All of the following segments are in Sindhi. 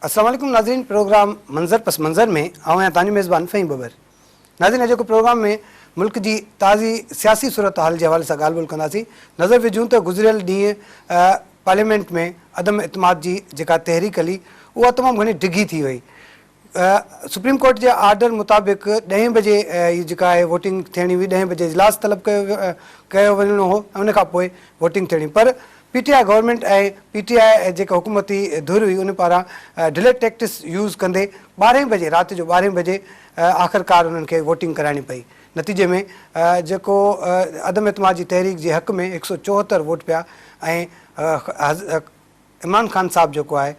السلام عليڪم ناظرين پروگرام منظر پس منظر ۾ آئون آهيان توهان جو ميزبان فهيم ٻٻر ناظرين اڄوڪي پروگرام ۾ ملڪ جي تازي سياسي صورتحال جي حوالي سان ڳالهه ٻولهه ڪنداسين نظر وجهون ته گذريل ڏينهن پارليامينٽ ۾ عدم اعتماد جي جيڪا تحريڪ هلي اها تمام گهڻي ڊگهي ٿي وئي سپريم ڪورٽ جي آرڊر مطابق ڏهين بجي هي جيڪا آهي ووٽنگ ٿيڻي هئي ڏهين بجي اجلاس طلب ڪيو ڪيو وڃڻو هو ۽ ان کان پوء ووٽنگ ٿيڻي پر P T I government ۽ P T I جيڪا حڪومتي ڌر هئي ان پاران ڊلي ٽيڪٽس يوز ڪندي ٻارهين بجي رات جو ٻارهين بجي آخرڪار انهن کي ووٽنگ ڪرائڻي پئي نتيجي ۾ جيڪو عدم اعتماد جي تحريڪ جي حق ۾ هڪ سئو چوهتر ووٽ پيا ۽ عمران خان صاحب جيڪو آهي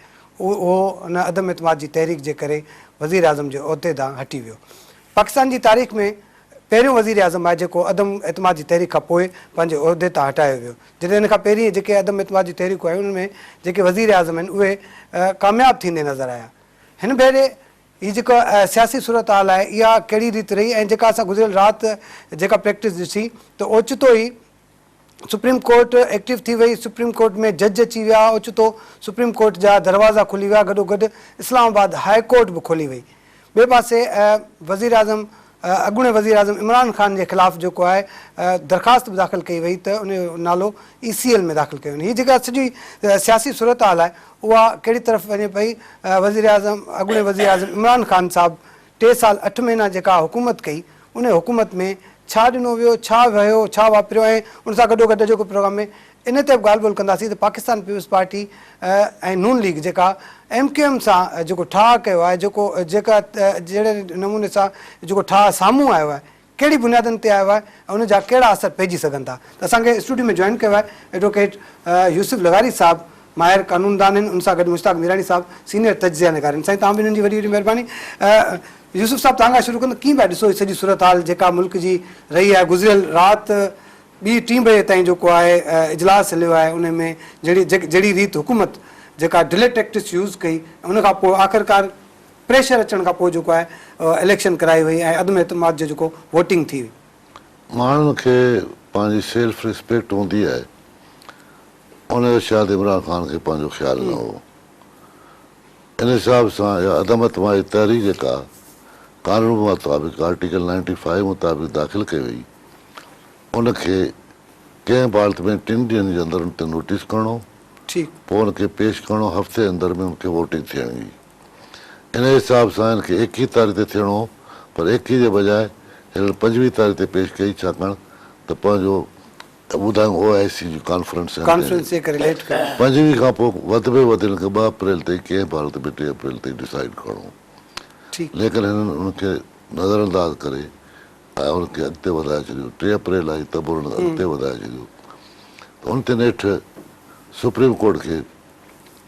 اهو ان عدم اعتماد جي تحريڪ جي ڪري وزيراعظم جي عهدي تان هٽي ويو. پاڪستان جي تاريخ ۾ پهريون وزيراعظم آهي جيڪو عدم اعتماد جي تحريڪ کان پوء پنهنجي عهدي تان هٽايو ويو. جڏهن ان کان پهرين جيڪي عدم اعتماد جون تحريڪون آيون انهن ۾ جيڪي وزيراعظم آهن اهي ڪامياب ٿيندي نظر آيا. هن ڀيري هي جيڪا سياسي صورتحال آهي اها ڪهڙي ريت رهي ۽ جيڪا اسان گذريل رات جيڪا پريڪٽس ڏسي ته اوچتو ئي سپريم ڪورٽ ايڪٽو ٿي وئي، سپريم ڪورٽ ۾ جج اچي ويا، اوچتو سپريم ڪورٽ جا دروازا کلي ويا، گڏوگڏ اسلام آباد هاء ڪورٽ به کولي وئي. ٻئي پاسي وزيراعظم اڳوڻي وزيراعظم عمران خان جي خلاف جيڪو آهي درخواست به داخل ڪئي وئي ته ان جو نالو اي سي ايل ۾ داخل ڪيو وڃي. هي جيڪا سڄي سياسي صورتحال آهي اها ڪهڙي طرف وڃي پئي، وزيراعظم اڳوڻي وزيراعظم عمران خان صاحب ٽي سال اٺ مهينا جيڪا حڪومت ڪئي ان حڪومت ۾ ڇا ڏنو ويو، ڇا وهيو، ڇا واپريو ۽ ان سان گڏوگڏ اڄوڪي پروگرام ۾ ان تي به ڳالهه ٻولهه ڪنداسين ته پاڪستان پيپلز پارٽي ۽ نون ليگ جيڪا ايم ڪيو ايم سان جيڪو ٺاهه ڪيو آهي جيڪو جيڪا جهڙي نموني سان جيڪو ٺاهه سامهون آيو آهي ڪهڙي بنيادن تي آيو آهي ۽ ان جا ڪهڙا اثر پئجي سگهن ٿا ته اسان کي اسٽوڊيو ۾ جوائن ڪيو آهي ايڊووڪيٽ يوسف لغاري صاحب ماهر قانوندان آهن ان سان گڏ مشتاق ميراڻي صاحب سينيئر تجزيه نگار آهن سائين توهان ٻنهين جي وڏي وڏي مهرباني يوسف صاحب توهان کان شروع ڪندو ڪيئن پيا ڏسو هي سڄي صورتحال جيڪا ملڪ جي رهي آهي گذريل رات ٻي ٽين بجي تائين جيڪو آهي اجلاس هليو آهي ان ۾ جهڙي جهڙي ريت حڪومت جيڪا ڊلي ٽيڪٽس يوز ڪئي ان کان پوء آخرڪار پريشر اچڻ کان پوء جيڪو آهي اليڪشن ڪرائي وئي ۽ عدم اعتماد جو جيڪو ووٽنگ ٿي وئي. ماڻهن کي پنهنجي سيلف ريسپيڪٽ هوندي آهي ان جو شايد عمران خان کي پنهنجو خيال نه هو ان حساب سان اها عدم اعتماد جي تحريڪ جيڪا قانون مطابق آرٽيڪل نائنٽي فائيو مطابق داخل ڪئي وئي ان کي ڪنهن به حالت ۾ ٽن ڏينهن جي اندر ان تي نوٽيس ڪرڻو پوء ان کي پيش ڪرڻو هفتي اندر ۾ ان کي ووٽنگ ٿيڻي هئي ان حساب سان هن کي ايڪيهه تاريخ تي ٿيڻو هو پر ايڪيهه جي بجاء هنن 25 تاريخ تي پيش ڪئي ڇاڪاڻ ته پنهنجو ٻڌايون او آء سي جي ڪانفرنس هن ڪانفرنس جي ڪري ليٽ ڪيو. 25 کان پوء وڌ ۾ وڌ هن کي 2 اپريل تائين ڪنهن به حالت ۾ 3 اپريل تائين ڊسائيڊ ڪرڻو هو ليڪن هنن ان کي نظر انداز ڪري ۽ ان کي اڳتي وڌائي ڇڏيو 3 اپريل آئي ته به انهن اڳتي وڌائي ڇڏيو ته ان تي نيٺ سپريم ڪورٽ کي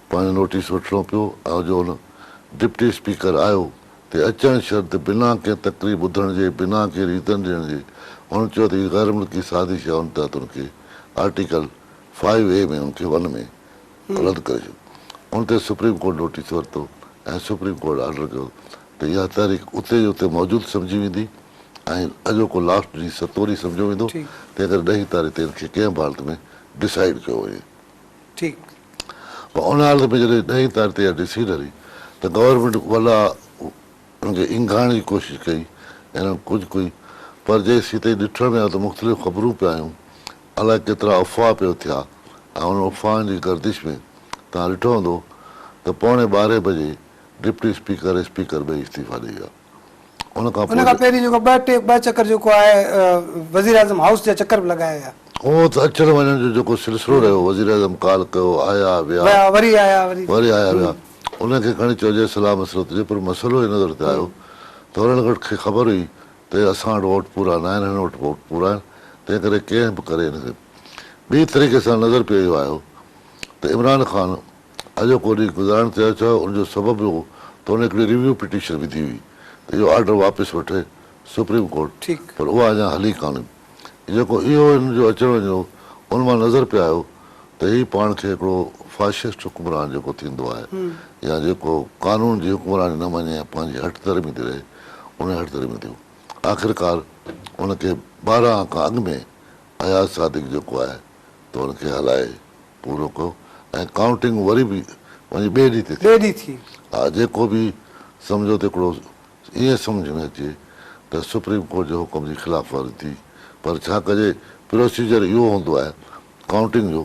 پنهنجو نوٽيس وٺڻو پيو ۽ جو ان ڊپٽي اسپيڪر آيو تي اچڻ شرط بنا ڪنهن تقرير ٻڌڻ جي بنا ڪنهن ريزن ڏيڻ جي هن چيو ته هي غير ملڪي سازش آهي ان تحت ان کي آرٽيڪل فائيو اي ۾ ان کي ون ۾ رد ڪري ڇڏيو ان تي سپريم ڪورٽ نوٽيس ورتو ۽ سپريم ڪورٽ آرڊر ڪيو ته اها تحريڪ اتي جي اتي موجود سمجهي ويندي ۽ اڄوڪو لاسٽ ڏينهن ستون ڏينهن سمجهيو ويندو تنهن ڪري ڏهين تاريخ تي ان کي ڪنهن به حالت ۾ ڊسائيڊ ڪيو وڃي. ٺيڪ. پر ان حالت ۾ جڏهن ڏهين تاريخ تي اها ڊسيڊ هلي ته گورنمينٽ ولا ان کي اينگهائڻ جي ڪوشش ڪئي ۽ انهن ڪجهه ڪئي پر جيسيتائين ڏٺڻ ۾ آيو ته مختلف خبرون پيا آيون الائي ڪيترا افواهه پيو ٿيا ۽ انهن افواهن جي گردش ۾ توهان ڏٺو هوندو ته پوڻي ٻارهين بجي ڊپٽي اسپيڪر ۽ اسپيڪر ٻئي استعيفا ڏئي ويا. ان کان ان کان پهرين جيڪو ٻه ٽي ٻه چڪر جيڪو آهي وزيراعظم هائوس جا چڪر به لڳايا ويا. اهو ته اچڻ وڃڻ جو جيڪو سلسلو رهيو وزيراعظم ڪال ڪيو آيا ويا ويا وري آيا وري وري آيا ويا ان کي کڻي چئجي صلاح مصلحت هجي پر مسئلو هن نظر تي آيو ته انهن وٽ کي خبر هئي ته اسان وٽ ووٽ پورا ناهن هنن وٽ ووٽ پورا آهن تنهن ڪري ڪنهن به ڪري هن کي ٻي طريقي سان نظر پئي اهو آيو ته عمران خان اڄوڪو ڏينهن گذارڻ ٿي چاهيو، ان جو سبب اهو هو ته هن هڪڙي ريويو پٽيشن وڌي هئي ته اهو آرڊر واپس وٺي سپريم ڪورٽ پر اها اڃا هلي ڪانه. جيڪو اهو هن جو اچڻ وڃڻ هو ان مان نظر پئي آيو ته هي پاڻ کي هڪڙو فاشسٽ حڪمران جيڪو ٿيندو آهي يا جيڪو قانون جي حڪمراني نه مڃي ۽ پنهنجي هٺ ڌرمي تي رهي ان هٺ ڌرمي تي هو. آخرڪار ان کي 12 کان اڳ ۾ اياز صادق جيڪو آهي ته ان کي هلائي پورو ڪيو ۽ ڪائونٽنگ وري به وڃي ٻئي ڏينهن تي ٿي. ٻئي ڏينهن ٿي. ها جيڪو به سمجهو ته هڪڙو ائين سمجهه ۾ اچي ته سپريم ڪورٽ جي حڪم جي خلاف ورزي ٿي پر ڇا ڪجي پروسيجر اهو هوندو آهي ڪائونٽنگ جو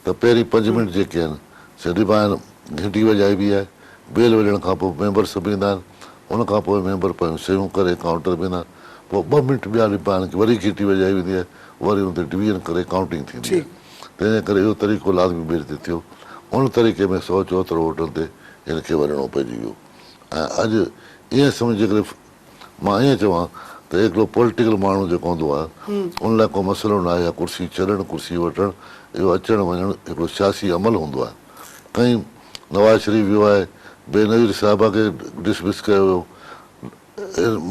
ته پهرين پنج منٽ جيڪي آهن سي ڏبا آهن گهنٽي وڄائبي آهي بيل وڄڻ کان پوء ميمبر سڀ ايندا آهن ان کان پوء ميمبر پنهنجون صحيحون ڪري ڪائونٽر ۾ ايندا آهن پوء ٻه منٽ ٻيا ڏبا آهن وري گهنٽي وڄائي ويندي آهي وري ان تي ڊويزن ڪري ڪائونٽنگ ٿيندي آهي تنهن جي ڪري اهو طريقو لازمي ٻيڙ تي ٿيو ان طريقي ۾ 174 ووٽن تي هن کي وڃڻو پئجي ويو ۽ اڄ ائين سمجهه جيڪڏهن مان ائين چوان ته هڪڙو پوليٽيڪل ماڻهو جيڪو هوندو آهي ان لاء ڪو مسئلو ناهي يا ڪرسي ڇڏڻ ڪرسي وٺڻ اهو اچڻ وڃڻ هڪڙو سياسي عمل هوندو آهي ڪئين نواز شريف ويو آهي بينظير صاحبه کي ڊسمس ڪيو ويو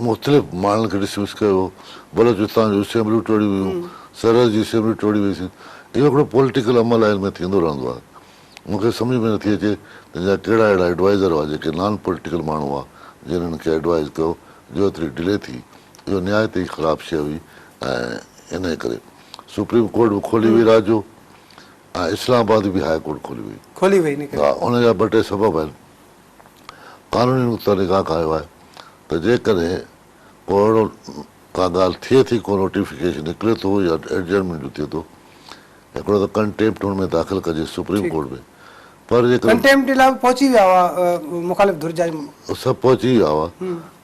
مختلف ماڻهن کي ڊسمس ڪيو ويو بلوچستان جون اسيمبليون ٽوڙيون ويون سرحد جي اسيمبلي ٽوڙي وئي اهو هڪڙو پوليٽيڪل عمل آهي ان ۾ ٿيندو رهندو آهي مون کي سمجهه ۾ نٿي اچي ته هن جا ڪهڙا اهڙا ايڊوائيزر هئا جيڪي نان پوليٽيڪل ماڻهو هئا جن هن کي ايڊوائيز ڪيو جو ايتري ڊلي ٿي. اهو نهايت ئي خراب شيء هئي ۽ انهيء ڪري سپريم ڪورٽ به کولي وئي رات جو ۽ اسلام آباد به هاء ڪورٽ کولي وئي. کولي وئي ان ڪري. ها ان جا ٻه ٽي سبب آهن. قانوني نقطه نگاهه کان اهو آهي ته جيڪڏهن ڪو اهڙو ڪا ڳالهه ٿئي ٿي ڪو نوٽيفڪيشن نڪري ٿو يا ايڊجرمينٽ جو ٿئي ٿو هڪڙو ته ڪنٽيمپٽ هن ۾ داخل ڪجي سپريم ڪورٽ ۾ پر جيڪڏهن. ڪنٽيمپٽ لاء به پهچي ويا هئا مخالف ڌر جا. سڀ پهچي ويا هئا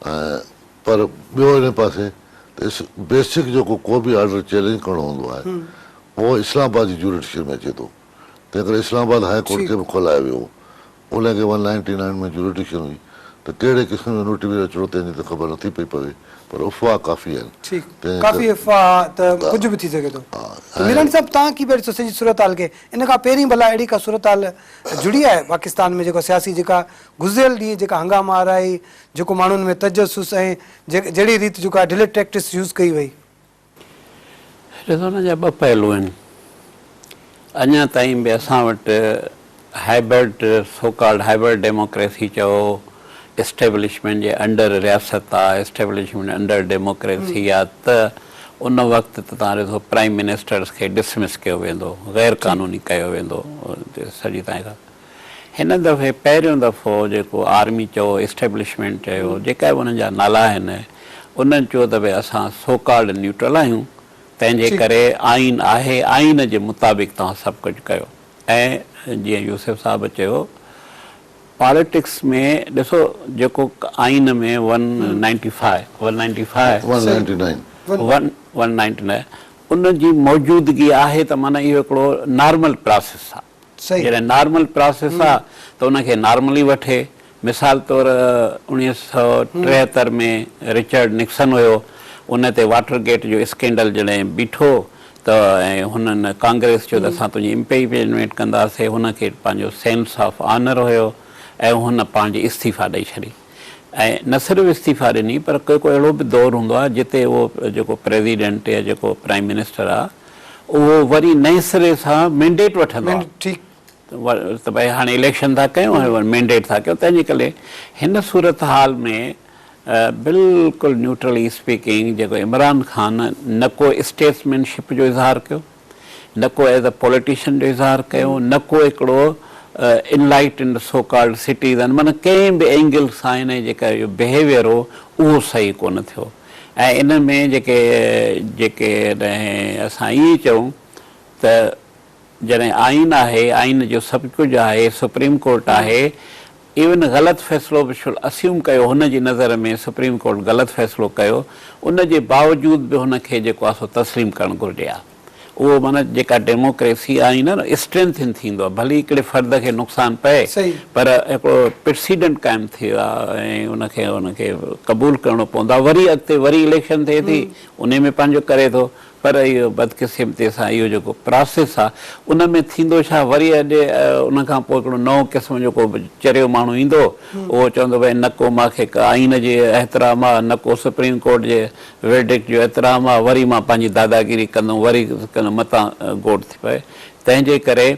۽ پر ٻيو ان پاسي ته بيسڪ جيڪو ڪو به آرڊر چئلينج ڪرڻو هوندو آهي اهو اسلام آباد جي جورڊڪشن ۾ اچي ٿو تنهن ڪري اسلام آباد هاء ڪورٽ کي به کولايو ويو هو ان کي ون نائنٽي نائن ۾ جورڊڪشن هئي ته ڪهڙي قسم جو نوٽيفڪيشن اچڻو تنهن جي ته خبر نٿي پئي پوي پر افواهه ڪافي آهن ٺيڪ تنهن ڪافي افواهه ته ڪجهه به ٿي سگهي ٿو ته ميران صاحب توهان ڪي پيا ڏسو سڄي صورتحال کي ان کان پهرين ڀلا اهڙي ڪا صورتحال جڙي آهي پاڪستان ۾ جيڪا سياسي جيڪا گذريل ڏينهن جيڪا هنگاما آرائي جيڪو ماڻهن ۾ تجسس ۽ جهڙي ريت جيڪا ڊلي ٽيڪٽس يوز ڪئي وئي. ڏسو ان جا ٻه پهلو آهن. اڃا تائين به اسان وٽ hybrid so called hybrid democracy چئو، اسٽيبلشمينٽ جي انڊر رياست آ، اسٽيبلشمينٽ انڊر ڊيموڪريسي آ ته ان وقت ته توهان ڏسو پرائيم منسٽرز کي ڊسمس ڪيو ويندو، غير قانوني ڪيو ويندو سڄي تائين کان. هن دفعي پهريون دفعو جيڪو آرمي چئو، اسٽيبلشمينٽ چيو، جيڪا به انهن جا نالا آهن، انهن چيو ته ڀئي اسان سو ڪالڊ نيوٽرل آهيون، تنهن جي ڪري آئين آهي، آئين جي مطابق توهان سڀ ڪجهه ڪيو ۽ جيئن يوسف صاحب چيو پاليٽڪس ۾ ڏسو جيڪو آئين ۾ one ninety five, one ninety five, one ninety nine. One ninety nine ان جي موجودگي آهي ته معنيٰ اهو هڪڙو نارمل پراسيس آهي. جڏهن نارمل پراسيس آ ته ان کي نارملي وٺي. مثال طور 1973 ۾ رچرڊ نڪسن هيو ان تي واٽر گيٽ جو اسڪينڊل جڏهن بيٺو ته ۽ هنن ڪانگريس چيو ته اسان تنهنجي امپيچمينٽ ڪنداسي هن کي پنهنجو سينس آف آنر هيو ۽ هن پنهنجي استعيفا ڏئي ڇڏي ۽ نه صرف استعيفا ڏني پر ڪو ڪو اهڙو به دور هوندو آ جتي اهو جيڪو پريزيڊنٽ يا جيڪو پرائيم منسٽر آ اهو وري نئين سري سان مينڊيٽ وٺندو آهي ته ڀئي هاڻي اليڪشن ٿا ڪيون ۽ وري مينڊيٽ ٿا ڪيون تنهن جي ڪري هن صورتحال ۾ بلڪل نيوٽرلي اسپيڪنگ جيڪو عمران خان نه ڪو اسٽيٽسمين شپ جو اظهار ڪيو نه ڪو ايز اي پوليٽيشن جو اظهار ڪيو نه ڪو هڪڙو انلائٽنڊ سو ڪالڊ سٽيزن معنيٰ ڪنهن به اينگل سان هن جيڪا اهو بهيويئر هو اهو صحيح ڪونه ٿيو. ۽ ان ۾ جيڪي جيڪڏهن اسان ائين چئون ته جڏهن آئين آهي، آئين جو سڀ ڪجهه آهي، سپريم ڪورٽ آهي، ايون غلط فيصلو به شل اسيوم ڪيو هن جي نظر ۾ سپريم ڪورٽ غلط فيصلو ڪيو ان جي باوجود به هن کي جيڪو آهي سو تسليم ڪرڻ گهرجي ها. اهو معنيٰ جيڪا ڊيموڪريسي آئين آهي نه اسٽرينٿن ٿيندو آهي ڀلي هڪڙي فرد کي نقصان پئي پر هڪڙو پرسيڊنٽ قائم ٿي ويو آهي ۽ ان کي ان کي قبول ڪرڻو پوندو آهي وري اڳتي وري اليڪشن ٿئي ٿي انهي ۾ پنهنجو ڪري ٿو پر اهو بدقسمتي سان اهو جيڪو پراسيس آهي ان ۾ ٿيندو ڇا وري اڄ ان کان پوء هڪڙو نئون قسم جو ڪو چريو ماڻهو ايندو اهو چوندو ڀئي نه ڪو مان کي آئين جي احترام آهي نه ڪو سپريم ڪورٽ جي ورڊڪٽ جو احترام آ وري مان پنهنجي داداگيري ڪندم وري ڪندم متان گوٽ ٿي پوي تنهن جي ڪري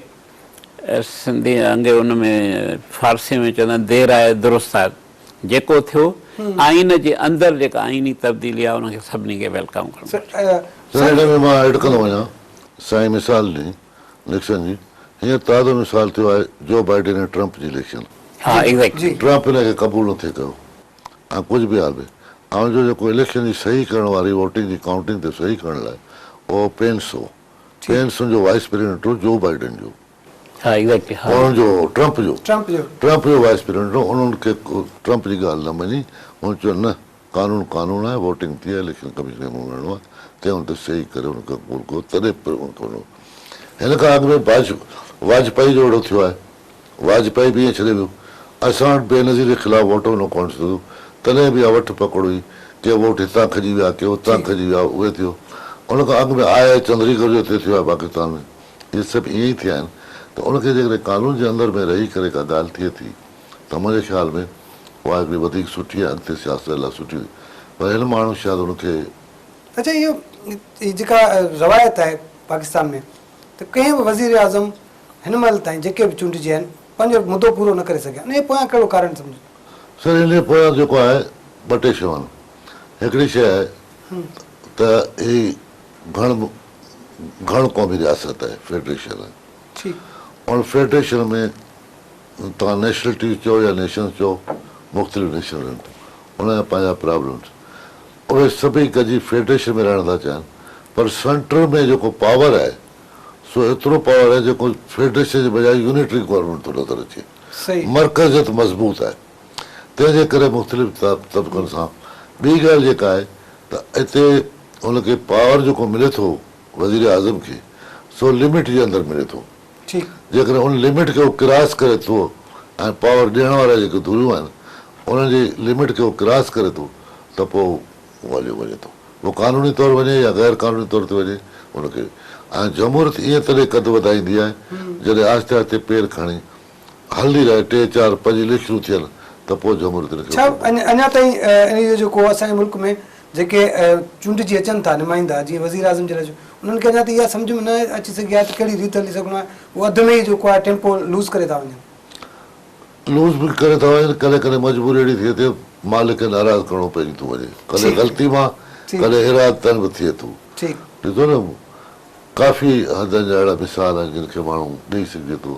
سنڌي انگ ان ۾ فارسي ۾ چوندا آهن دير آيد درست آيد جيڪو ٿيو آئين جي اندر جيڪا آئيني تبديلي آ ان کي سڀني کي welcome ڪرڻ گهرجي. سر هن ۾ مان ايڊ ڪندو وڃان سائين مثال ڏني نڪسن جي هينئر تازو مثال ٿيو آهي جو بائيڊن ۽ ٽرمپ جي اليڪشن. ها ايگزيڪٽلي. ٽرمپ ان کي قبول نه ٿي ڪيو ۽ ڪجهه به حال ۾ ۽ ان جو جيڪو اليڪشن جي صحيح ڪرڻ واري ووٽنگ جي ڪائونٽنگ تي صحيح ڪرڻ لاء اهو پينس هو. پينس ان جو وائيس پريزيڊنٽ هو جو بائيڊن جو. ها ايگزيڪٽلي ها. انهن جو هو ٽرمپ جو. ٽرمپ جو. ٽرمپ جو وائيس پريزيڊنٽ هو انهن کي ٽرمپ جي ڳالهه نه مڃي هن چيو نه قانون قانون آهي ووٽنگ ٿي آهي اليڪشن ڪميشن کي مڃڻو آهي تنهن ان تي صحيح ڪري ان کي قبول ڪيو تڏهن پوء ان کي هن کان اڳ ۾ واجپائي جو اهڙو ٿيو آهي واجپائي به ائين ڇڏي ويو. اسان وٽ بينظير جي خلاف ووٽ هو نه ڪونه ٿيو تڏهن به اها وٺ پڪڙ هئي. ڪي ووٽ هتان کڄي ويا ڪي اتان کڄي ويا اهي ٿيو. ان کان اڳ ۾ آء آء چندريگر جو هتي ٿيو آهي پاڪستان ۾ اهي سڀ ائين ئي ٿيا آهن ته ان کي جيڪڏهن قانون جي اندر ۾ رهي ڪري ڪا ڳالهه ٿئي ٿي ته منهنجي خيال ۾ اها هڪڙي وڌيڪ سٺي ۽ اڳتي سياست لاء سٺي هئي پر هن ماڻهو شايد ان کي اڇا اهو جيڪا روايت آهي پاڪستان ۾ ته ڪنهن به وزيراعظم هن مهل تائين جيڪي به چونڊجي آيا آهن پنهنجو مدو پورو نه ڪري سگهيا انهيء پويان ڪهڙو ڪارڻ سمجهو؟ سر انهيء پويان جيڪو آهي ٻه ٽي شيون آهن هڪڙي شيء آهي ته هي گهڻ گهڻ قومي رياست آهي فيڊريشن آهي ان فيڊريشن ۾ توهان نيشنلٽيز چئو يا نيشنز چئو مختلف نيشن رهن ٿيون انهن جا پنهنجا پرابلمز اهي سڀئي گڏجي فيڊريشن ۾ رهڻ ٿا چاهن پر سينٽر ۾ جيڪو پاور آهي سو ايترو پاور آهي جيڪو فيڊريشن جي بجاء يونٽري گورنمينٽ ٿو نظر اچي. مرڪزيت مضبوط آهي تنهن جي ڪري مختلف طبقن سان ٻي ڳالهه جيڪا آهي ته اتي هن کي پاور جيڪو ملي ٿو وزير اعظم کي سو لمٽ جي اندر ملي ٿو جيڪڏهن ان لمٽ کي هو ڪراس ڪري ٿو ۽ پاور ڏيڻ وارا جيڪي ڌريون آهن انهن جي لمٽ کي هو ڪراس ڪري ٿو ته پوء هو هليو وڃي ٿو. اهو قانوني طور وڃي يا غير قانوني طور تي وڃي ان کي ۽ جمهوريت ائين تڏهن قد وڌائيندي آهي جڏهن آهستي آهستي پير کڻي هلندي رهي ٽي چار پنج اليڪشنون ٿين ته پوء جمهوريت ان کي ڇا اڃا تائين انهي جو جيڪو اسان جي ملڪ ۾ جيڪي چونڊجي اچن ٿا نمائندا جيئن وزيراعظم جي لاء انهن کي اڃا تائين اها سمجهه ۾ نه اچي سگهي آهي ته ڪهڙي ريت هلي سگهڻو آهي اهو اڌ ۾ ئي جيڪو آهي ٽيمپو لوز ڪري ٿا وڃن. لوز به ڪري ٿا وڃن، ڪڏهن ڪڏهن مجبوري اهڙي ٿئي ٿي مالڪ کي ناراض ڪرڻو پئجي ٿو وڃي، ڪڏهن غلطي مان ڪڏهن ارادتن به ٿئي ٿو. ڏسو نه ڪافي حدن جا اهڙا مثال آهن جن کي ماڻهو ڏئي سگهجي ٿو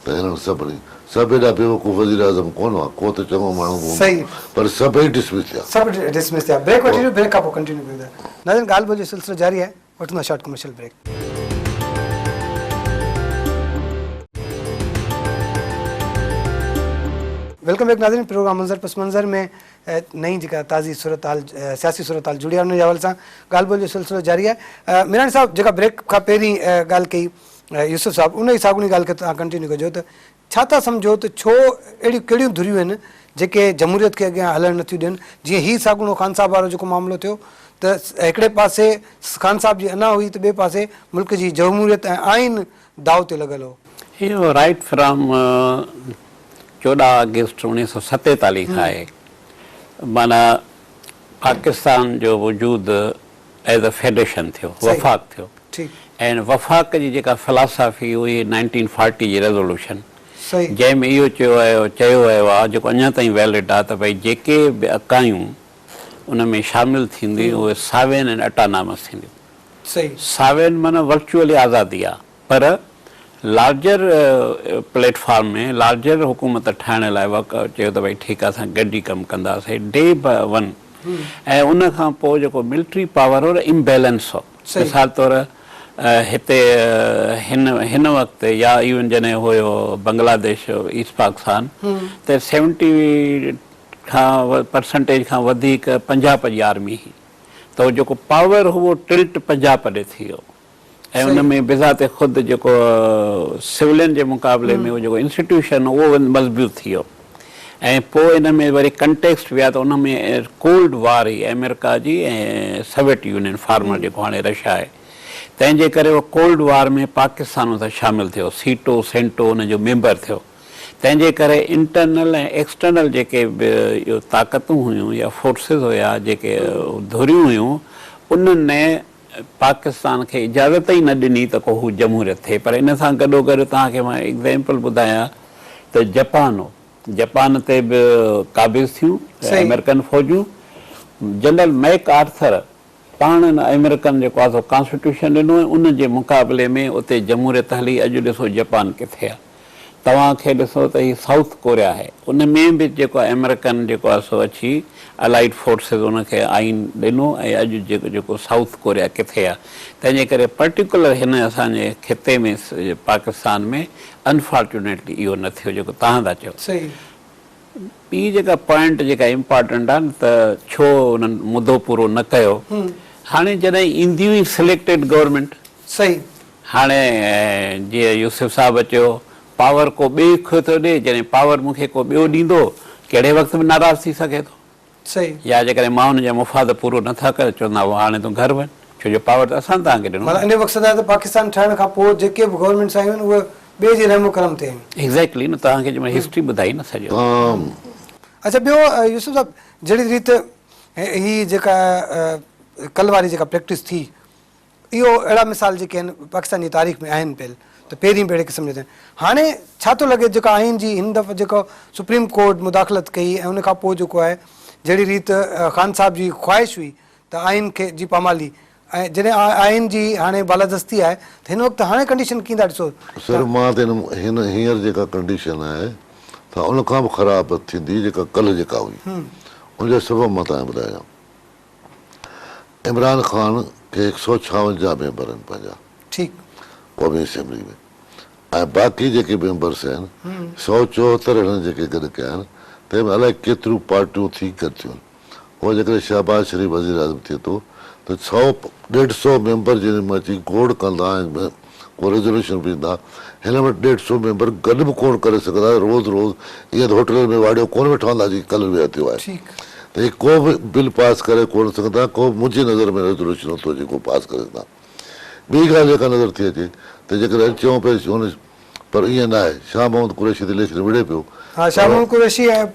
ته هنن سڀني سڀ ايڏا بيوقوف وزيراعظم ڪونه هئا، ڪو ته چڱو ماڻهو به هوندو پر سڀئي ڊسمس ٿيا. سڀ ڊسمس ٿيا. بريڪ وٺي ڏيو، بريڪ کان پوء ڪنٽينيو ڪيون ٿا. ناظرين ڳالهه ٻولهه جو سلسلو جاري آهي. وٺندا short commercial break. Welcome back ناظرين پروگرام منظر پس منظر ۾ نئين جيڪا تازي صورتحال سياسي صورتحال جڙي آهي ان جي حوالي سان ڳالهه ٻولهه جو سلسلو جاري آهي ميراڻي صاحب جيڪا بريڪ کان پهرين ڳالهه ڪئي يوسف صاحب ان ئي ساڳڻي ڳالهه کي توهان ڪنٽينيو ڪجو ته ڇا ٿا سمجهو ته ڇو اهڙيون ڪهڙيون ڌريون آهن جيڪي جمهوريت کي اڳيان هلڻ نٿيون ڏين جيئن هي ساڳوڻو خان صاحب وارو جيڪو معاملو ٿيو ته هڪڙي پاسي خان صاحب جي انا هئي ته ٻئي پاسي ملڪ جي جمهوريت ۽ آئين داء تي لڳل هو. اهو رائيٽ فرام 14 آگسٽ 1947 کان آهي معنيٰ پاڪستان جو وجود ايز اي فيڊريشن ٿيو، وفاق ٿيو ۽ وفاق جي جيڪا فلاسافي هئي نائنٽين فارٽي جي ريزولوشن جنهن ۾ اهو چيو ويو چيو ويو آهي جيڪو اڃا تائين ويلڊ آهي ته ڀئي جيڪي به اڪايون ان ۾ شامل ٿينديون اهي ساوين ۽ اٽانامس ٿينديون. ساوين معنيٰ ورچوئلي آزادي آهي. پر لارجر پليٽ فارم ۾ لارجر حڪومت ٺاهڻ لاء وڪ چيو ته ڀئي ٺيڪ آهي اسان گڏجي ڪم ڪنداسين ڊي ون ۽ ان کان پوء جيڪو ملٽري پاور هو امبيلنس هو مثال طور هتي هن هن وقت يا ايون جڏهن هيو بنگلاديش ايسٽ پاڪستان ته سيونٽي کان پرسنٽيج کان وڌيڪ پنجاب جي آرمي هئي ته جيڪو پاور هو اهو ٽلٽ پنجاب ڏي ٿي ويو ۽ ان ۾ بذات خود جيڪو سولين جي مقابلي ۾ جيڪو انسٽيٽيوشن هو اهو مضبوط ٿي ويو ۽ پوء ان ۾ وري ڪنٽيڪسٽ ويا ته ان ۾ ڪولڊ وار هئي آمريڪا جي ۽ سويٽ يونين فارمر جيڪو هاڻي رشيا آهي تنهن جي ڪري اهو ڪولڊ وار ۾ پاڪستان ان سان شامل ٿيو سيٽو سينٽو ان جو ميمبر ٿيو تنهن جي ڪري انٽرنل ۽ ايڪسٽرنل جيڪي به طاقتون هيون يا فورسز هيا جيڪي ڌريون هيون انهن پاڪستان کي اجازت ئي نه ڏني ته ڪو هو جمهوريت ٿئي پر ان سان گڏوگڏ توهان کي مان ايگزيمپل ٻڌايان ته جپان هو جپان تي به قابض ٿيون آمريڪن فوجون جنرل ميڪ آرٿر پاڻ ان آمريڪن جيڪو آهي سو ڪانسٽيٽيوشن ڏنو ۽ ان جي مقابلي ۾ اتي جمهوريت هلي اڄ ڏسو جپان ڪٿي آهي. توهان کي ڏسو ته هي سائوٿ ڪوريا آهي ان ۾ به جيڪو آهي آمريڪن جيڪو آهي سو اچي الائيڊ فورسز ان کي آئين ڏنو ۽ اڄ جيڪو جيڪو سائوٿ ڪوريا ڪٿي آهي تنهن جي ڪري پرٽيڪولر هن اسان جي خطي ۾ پاڪستان ۾ انفارچونيٽلي اهو نه ٿيو جيڪو توهان ٿا چئو. صحيح. ٻي جيڪا پوائنٽ جيڪا امپارٽنٽ آهي نه ته ڇو انهن مدو پورو نه ڪيو هاڻي جڏهن اينديون ئي سليڪٽيڊ گورنمينٽ صحيح. هاڻي جيئن يوسف صاحب چيو پاور ڪو ٻئي کي ٿو ڏي جڏهن پاور مون کي ڪو ٻيو ڏيندو ڪهڙي وقت به ناراض ٿي سگهي ٿو صحيح. يا جيڪڏهن مان ان جا مفاد پورو نه ٿا ڪري چوندا هاڻي تون گهر وڃ ڇو جو پاور ته اسان توهان کي ڏنو معنيٰ نه. ان جو مقصد آهي ته پاڪستان ٺهڻ کان پوء جيڪي به گورنمينٽس آيون آهن اهي ٻئي جي رحم و ڪرم تي آيون. ايگزيڪٽلي نه توهان کي جنهن مهل هسٽري ٻڌائي نه سڄو. تمام. اڇا ٻيو يوسف صاحب جهڙي ريت هي جيڪا ڪل واري جيڪا پريڪٽس ٿي اهو اهڙا مثال جيڪي آهن پاڪستان جي تاريخ ۾ آهن پيل ته پهرين به اهڙي قسم جا ٿيا هاڻي ڇا ٿو لڳي جيڪا آئين جي هن دفعي جيڪو سپريم ڪورٽ مداخلت ڪئي ۽ ان کان پوء جيڪو آهي جهڙي ريت خان صاحب جي خواهش هئي ته آئين کي جي پامالي ۽ جڏهن آئين جي هاڻي بالادستي آهي ته هن وقت هاڻي ڪنڊيشن ڪيئن ٿا ڏسو سر مان ته هن هينئر جيڪا ڪنڊيشن آهي ته ان کان به خراب ٿيندي جيڪا ڪلهه جيڪا هئي ان جو سبب مان توهان کي ٻڌايان. عمران خان کي هڪ سئو ڇاونجاهه ميمبر آهن پنهنجا ٺيڪ. قومي اسيمبلي ۾ ۽ باقي جيڪي ميمبرس آهن 174 هنن جيڪي گڏ ڪيا آهن تنهن ۾ الائي ڪيتريون پارٽيون ٿي گڏ ٿيون آهن هو جيڪڏهن شهباز شريف وزير اعظم ٿئي ٿو ته سئو ڏيڍ سئو ميمبر جن ۾ اچي گوڙ ڪندا ۽ ڪو ريزوليوشن به ايندا هن وٽ ڏيڍ سئو ميمبر گڏ به ڪونه ڪري سگهندا روز روز ائين ته هوٽلن ۾ واڙيو ڪونه ويٺا هوندا جيڪي ڪلهه ويا ٿيو آهي ته هي ڪو به بل پاس ڪري ڪونه سگهندا ڪو به منهنجي نظر ۾ ريزوليوشن نٿو اچي ڪو پاس ڪري سگهندا ٻي ڳالهه جيڪا نظر ٿي اچي ته جيڪڏهن چئون پيا هن پر ائين نه آهي شاهه محمد قريشي ته اليڪشن وڙهي پيو ها شاهه محمد قريشي ۽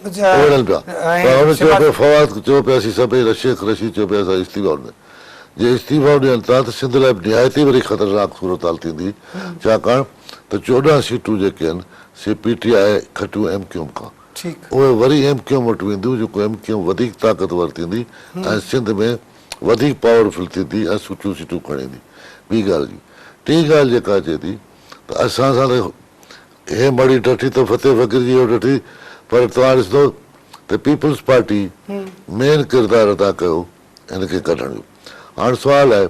وڙهن پيا پر هن چيو پيو فواد چيو پيا اسين سڀئي شيخ رشيد چيو پيا اسان استعيفا ڏني جي استعيفائون ڏين ٿا ته سنڌ لاء به نهايت ئي وري خطرناڪ صورتحال ٿيندي ڇاڪاڻ ته 14 سيٽون جيڪي آهن سي پي ٽي آء کٽيون ايم ڪيو ايم کان اهي وري ايم ڪيو ايم وٽ وينديون جيڪو ايم ڪيو ايم وڌيڪ طاقتور ٿيندي ۽ سنڌ ۾ وڌيڪ پاورفل ٿيندي ۽ سٺيون سيٽون کڻي ايندي ٻي ڳالهه جي ٽين ڳالهه جيڪا اچي ٿي ته اسان سان ته هي مڙي ڊٺي ته فتح فقير جي اهو ڊٺي پر توهان ڏسندو ته پيپلز پارٽي مين ڪردار ادا ڪيو هن کي ڪڍڻ جو هاڻ سوال آهي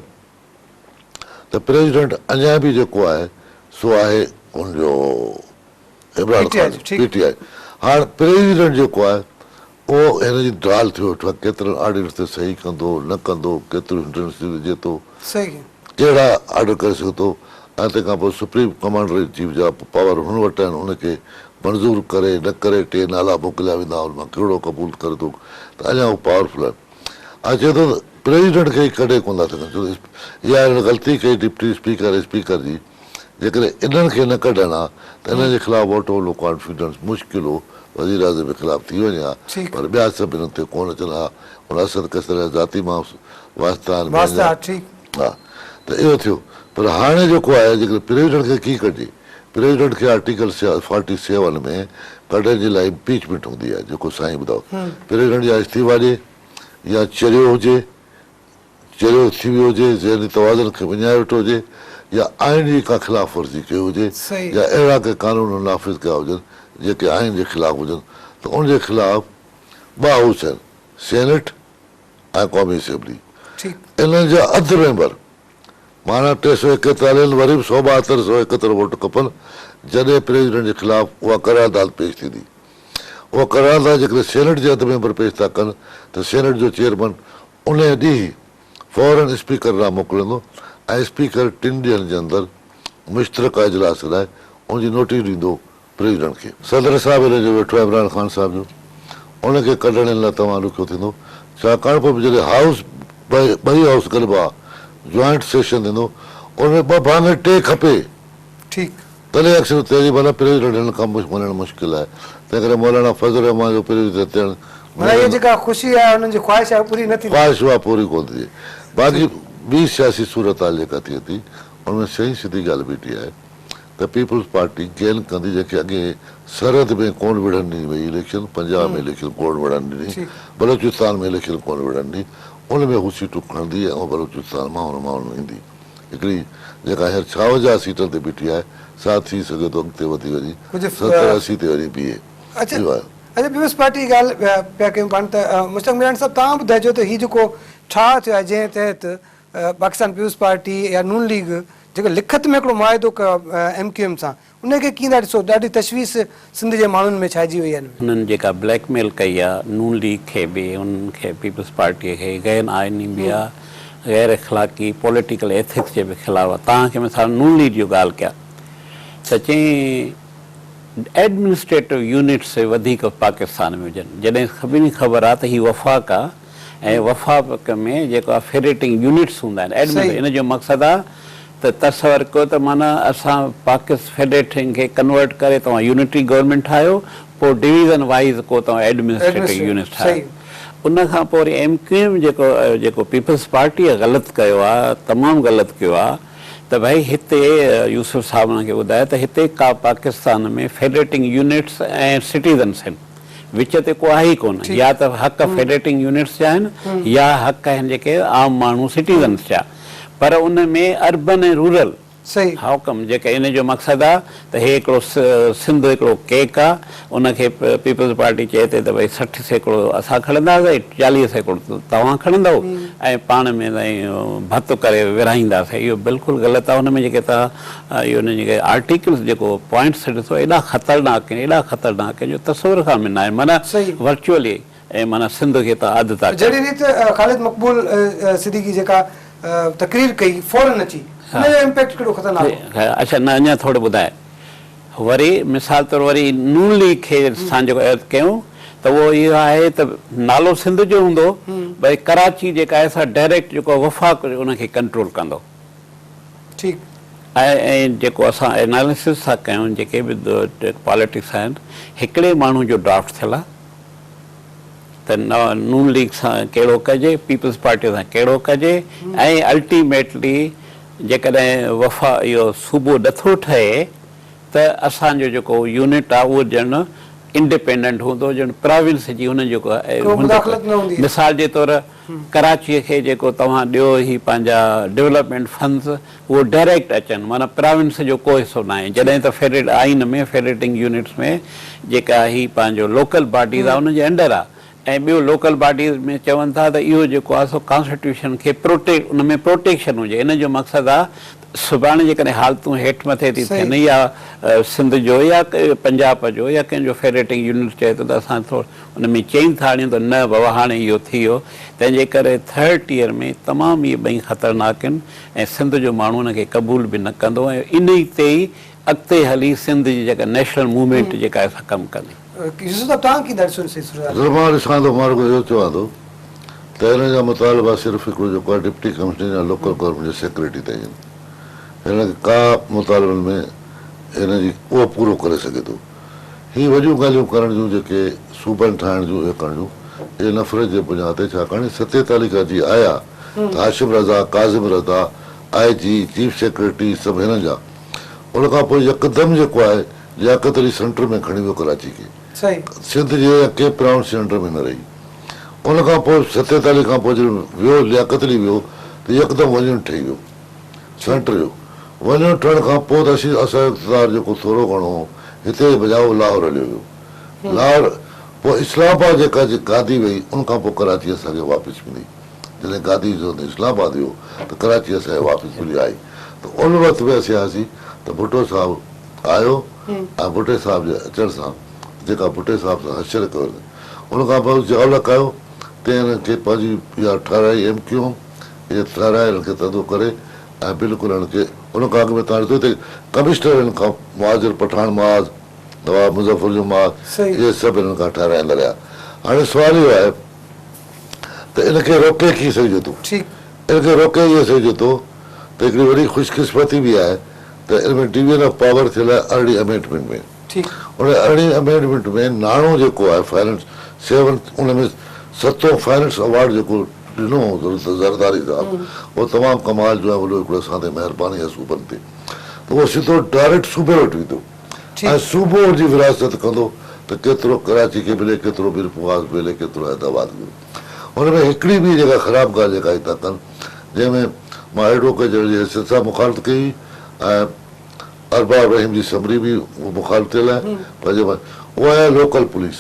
ته پريزيڊنٽ اڃا به جيڪو آهي سو آهي ان جو عمران خان پي ٽي آء هاڻ پريزيڊنٽ جيڪو آهي اهو هن جي ڊال ٿيو ويٺو آهي ڪيترن آرڊيننس تي صحيح ڪندو نه ڪندو ڪيتريون هنڊرنس وجهي ٿو ڪهڙا آرڊر ڪري سگهي ٿو ۽ تنهن کان پوء سپريم ڪمانڊر ان چيف جا پاور هن وٽ آهن ان کي منظور ڪري نه ڪري ٽي نالا موڪليا ويندا ان مان ڪهڙو قبول ڪري ٿو ته اڃا هو پاورفل آهن ۽ چئي ٿو ته پريزيڊنٽ کي ڪڍي ڪونه ٿا سگهن ڇو ته اها هنن غلطي ڪئي ڊپٽي اسپيڪر ۽ اسپيڪر جي جيڪڏهن انهن کي نه ڪڍن ها ته انهن جي خلاف ووٽ آف نو ڪانفيڊنس مشڪل هو وزيراعظم جي خلاف ٿي وڃي ها پر ٻيا سڀ انهن تي ڪونه اچن ها ان اسد قيصر جا ذاتي مان واسطا آهن ٻين جا ها ته اهو ٿيو پر هاڻي جيڪو آهي جيڪڏهن پريزيڊنٽ کي ڪيئن ڪڍجي پريزيڊنٽ کي آرٽيڪل فارٽي سيون ۾ ڪڍڻ جي لاء امپيچمينٽ هوندي آهي جيڪو سائين ٻڌايو پريزيڊنٽ يا استعيفا ڏي يا چريو هجي چريو ٿي ويو هجي ذهني توازن کي وڃائي ويٺو هجي يا آئين جي ڪا خلاف ورزي ڪئي هجي يا اهڙا ڪي قانون نافذ ڪيا هجن جيڪي آئين جي خلاف هجن ته ان جي خلاف ٻه هائوس آهن سينيٽ ۽ قومي اسيمبلي انهن جا اڌ ميمبر معنيٰ 341 وري به 172 171 ووٽ کپن جڏهن پريزيڊنٽ جي خلاف اها قرارداد پيش ٿيندي. اها قرارداد جيڪڏهن سينيٽ جي اڌ ميمبر پيش ٿا ڪن ته سينيٽ جو چيئرمن انهيء ڏينهن ئي فورن اسپيڪر ڏانهن موڪليندو ۽ اسپيڪر ٽن ڏينهن جي اندر مشترڪه اجلاس لاء ان جي نوٽيس ڏيندو پريزيڊنٽ کي. صدر صاحب هن جو ويٺو آهي عمران خان صاحب جو ان کي ڪڍڻ هن لاء تمام ڏکيو ٿيندو ڇاڪاڻ پوء به جڏهن هائوس ٻئي هائوس گڏبا جوائنٽ سيشن ٿيندو ان ۾ ٻه ڀاڱي ٽي کپي ٺيڪ. تڏهن اڪثر تهذيب نه پريزيڊنٽ هن کان وڃڻ مشڪل آهي تنهن ڪري مولانا فضل الرحمان جو پريزيڊنٽ ٿيڻ معنيٰ اها جيڪا خوشي آهي انهن جي خواهش آهي پوري نه ٿيندي. خواهش اها پوري ڪونه ٿي ٿئي باقي ٻي سياسي صورتحال جيڪا ٿئي ٿي ان ۾ سئين سڌي ڳالهه بيٺي آهي ته پيپلز پارٽي گين ڪندي جنهن کي اڳي سرحد ۾ ڪونه وڙهڻ ڏني وئي اليڪشن، پنجاب ۾ اليڪشن ڪونه وڙهڻ ڏني، بلوچستان ۾ اليڪشن ڪونه وڙهڻ ڏني، ان ۾ هو سيٽون کڻندي ۽ بلوچستان مان ان مان ايندي. هڪڙي جيڪا هينئر ڇاونجاهه سيٽن تي بيٺي آهي سا ٿي سگهي ٿو اڳتي وڌي وڃي ستر اسي تي وڃي بيهي. اڇا اڇا پيپلز پارٽي جي ڳالهه پيا ڪيون پاڻ ته مشتاق ميراڻي صاحب توهان ٻڌائجو ته هي جيڪو ٺاهه ٿيو آهي جنهن تحت پاڪستان پيپلز پارٽي يا نون ليگ جيڪو لکت ۾ هڪڙو معاهدو ڪيو آهي ايم ڪيو ايم سان ان کي ڪيئن ٿا ڏسو ڏاڍي تشويش سنڌ جي ماڻهن ۾ ڇائجي وئي آهي ان ۾. هنن جيڪا بليڪ ميل ڪئي آ نون ليگ کي به انهن کي پيپلز پارٽي کي غير آئيني به آ غير اخلاقي پوليٽيڪل ايٿڪس جي به خلاف آ توهان کي مثال نون ليگ جو ڳالهه ڪيان ته چئين ايڊمنسٽريٽو يونٽس وڌيڪ پاڪستان ۾ هجن جڏهن سڀني کي خبر آ ته هي وفاق آ ۽ وفاق ۾ جيڪو آ فيڊريٽنگ يونٽس هوندا آهن ايڊمنسٽريٽو ان جو مقصد آ ته تصور ڪيو ته معنيٰ اسان پاڪس فيڊريٽنگ کي ڪنورٽ ڪري توهان يونٽري گورنمينٽ ٺاهيو پوء ڊويزن وائيز ڪو توهان ايڊمنسٽريٽو يونٽس ٺاهيو ان کان پوء وري ايم ڪيو ايم جيڪو جيڪو پيپلز پارٽيء غلط ڪيو آ تمام غلط ڪيو آ ته ڀائي هتي يوسف صاحب انهن کي ٻڌايو ته هتي ڪا پاڪستان ۾ فيڊريٽنگ يونٽس ۽ سٽيزنس آهن وچ تي ڪو آهي ئي ڪونه يا ته حق فيڊريٽنگ يونٽس جا آهن يا حق آهن جيڪي عام ماڻهو سٽيزنس جا پر ان ۾ اربن ۽ رورل حڪم جيڪي ان جو مقصد آ ته هي هڪڙو سنڌ هڪڙو ڪيڪ آ ان کي پيپلز پارٽي چئي ٿي ته ڀئي 60% اسان کڻنداسين 40% توهان کڻندؤ ۽ پاڻ ۾ سائين ڀت ڪري ورهائينداسين اهو بلڪل غلط آ ان ۾ جيڪي توهان اهو ان جيڪي آرٽيڪلز جيڪو پوائنٽس ڏسو ايڏا خطرناڪ آهن ايڏا خطرناڪ آهن جو تصور کان به ناهي معنيٰ ورچوئلي ۽ معنيٰ سنڌ کي ته اڌ ٿا ڪريو. جهڙي ريت خالد مقبول صديقي جيڪا تقرير ڪئي فورن اچي ان جو امپيڪٽ ڪيڏو خطرناڪ هو. اڇا نه اڃا ٿورو ٻڌاء. وري مثال طور وري نون ليگ کي اسان جيڪو عهد ڪيون ته اهو اهو آهي ته نالو سنڌ جو هوندو ڀئي ڪراچي جيڪا آهي سا ڊائريڪٽ جيڪو وفاق ان کي ڪنٽرول ڪندو. ٺيڪ. ۽ جيڪو اسان اينالسس ٿا ڪيون جيڪي به پاليٽڪس آهن هڪڙي ماڻهو جو ڊرافٽ ٿيل آهي ته نون ليگ سان ڪهڙو ڪجي پيپلز پارٽي سان ڪهڙو ڪجي ۽ الٽيميٽلي جيڪڏهن وفا اهو صوبو نٿو ٺهي ته اسان جو جيڪو يونٽ آهي اهو ڄڻ انڊيپينڊنٽ هوندو ڄڻ پراونس جي هن جيڪو مثال جي طور ڪراچيء کي جيڪو توهان ڏيو هي پنهنجا ڊولپمينٽ فنڊز اهو ڊائريڪٽ اچن معنيٰ پراونس جو ڪو حصو ناهي جڏهن ته فيڊريٽ آئين ۾ فيڊريٽنگ يونٽس ۾ جيڪا هي پنهنجو لوڪل باڊيز آهي ان جي انڊر آهي ۽ ٻيو لوڪل باڊيز ۾ چون ٿا ته اهو جيڪو آهي سو ڪانسٽيٽيوشن کي پروٽيڪٽ ان ۾ پروٽيڪشن هجي ان جو مقصد آهي ته سڀاڻي جيڪڏهن حالتون هيٺ مٿي ٿي ٿين يا سنڌ جو يا پنجاب جو يا ڪنهن جو فيڊريٽنگ يونٽ چئي ٿو ته اسان ٿورو ان ۾ چينج ٿا آڻيون ته نه بابا هاڻي اهو ٿي ويو تنهن جي ڪري ٿرڊ ٽيئر ۾ تمام اهي ٻئي خطرناڪ آهن ۽ سنڌ جو ماڻهو ان کي قبول به نه ڪندو ۽ انهي تي ئي اڳتي هلي سنڌ جي جيڪا نيشنل موومينٽ جيڪا آهي سا ڪم ڪندي. يوسف صاحب توهان ڪيئن ٿا ڏسو ان سڄي صورتحال کي؟ مان ڏسان ٿو مان رڳو اهو چوان ٿو ته هن جا مطالبا صرف هڪڙو جيڪو آهي ڊپٽي ڪمشنر يا لوڪل گورنمينٽ جي سيڪريٽري تائين آهن هن کي ڪا مطالبن ۾ هن جي اهو پورو ڪري سگهي ٿو. هي وڏيون ڳالهيون ڪرڻ جون جيڪي صوبن ٺاهڻ جون اهي ڪرڻ جون اهي نفرت جي بنياد تي ڇاڪاڻ 47 کان جي آيا ته Hashim Raza, Kazim Raza, I G, chief secretary سڀ هنن جا ان کان پوء يڪدم جيڪو آهي لياقت علي سينٽر ۾ کڻي ويو ڪراچي کي سنڌ جي يا ڪنهن پراونس جي انڊر ۾ نه رهي ان کان پوء 47 کان پوء جڏهن ويو لياقت علي ويو ته يڪدم ونيون ٺهي ويو. سينٽر جو وڃڻ ٺهڻ کان پوء ته اسين اسان جو اقتدار جيڪو ٿورو گهڻو هو هتي جي بجاء اهو لاهور هليو ويو. لاهور پوء اسلام آباد جيڪا گادي وئي ان کان پوء ڪراچي اسان کي واپس ملي. جڏهن گادي جو هنڌ اسلام آباد ويو ته ڪراچي اسان کي واپس ملي آئي ته ان وقت به اسين آياسين ته ڀٽو صاحب آيو ۽ ڀٽي صاحب جي اچڻ سان جيڪا ڀٽي صاحب سان حشر ڪيو ان کان پوء ضياء الحق آيو تنهن هنن کي پنهنجي اها ٺهرائي ايم ڪيو ايم اهي ٺهرائي هنن کي ٿڌو ڪري ۽ بلڪل هنن کي ان کان اڳ ۾ توهان ڏسو ته ڪمشنر هنن کان مهاجر پٺاڻ محاذ، نواب مظفر جو محاذ اهي سڀ هنن کان ٺهرائيندا رهيا. هاڻي سوال اهو آهي ته ان کي روڪي ڪيئن سگهجي ٿو؟ ان کي روڪي ائين سگهجي ٿو ته هڪڙي وڏي خوش قسمتي به آهي ته ان ۾ ڊويزن آف پاور ٿيل آهي ارڙهين امينڊمينٽ ۾. ان ارڙهين امينڊمينٽ ۾ ناڻو جيڪو آهي فائننس سيون ان ۾ ستون فائننس اوارڊ جيڪو ڏنو هو زرداري صاحب اهو تمام ڪمال جو ۽ وڏو هڪڙو اسان تي مهرباني آهي صوبن تي ته اهو سڌو ڊائريڪٽ صوبي وٽ ويندو ۽ صوبو ان جي ورهاست ڪندو ته ڪيترو ڪراچي کي ملي ڪيترو ميرپورخاص ملي ڪيترو حيدرآباد ملي ان ۾ هڪڙي ٻي جيڪا خراب ڳالهه جيڪا هي ٿا ڪن جنهن ۾ مان ايڊووڪيٽ جنرل جي حيثيت سان مخالفت ڪئي هئي ۽ ارباب رحيم جي سمري به مخالف ٿيل آهي پر جي اها آهي لوڪل پوليس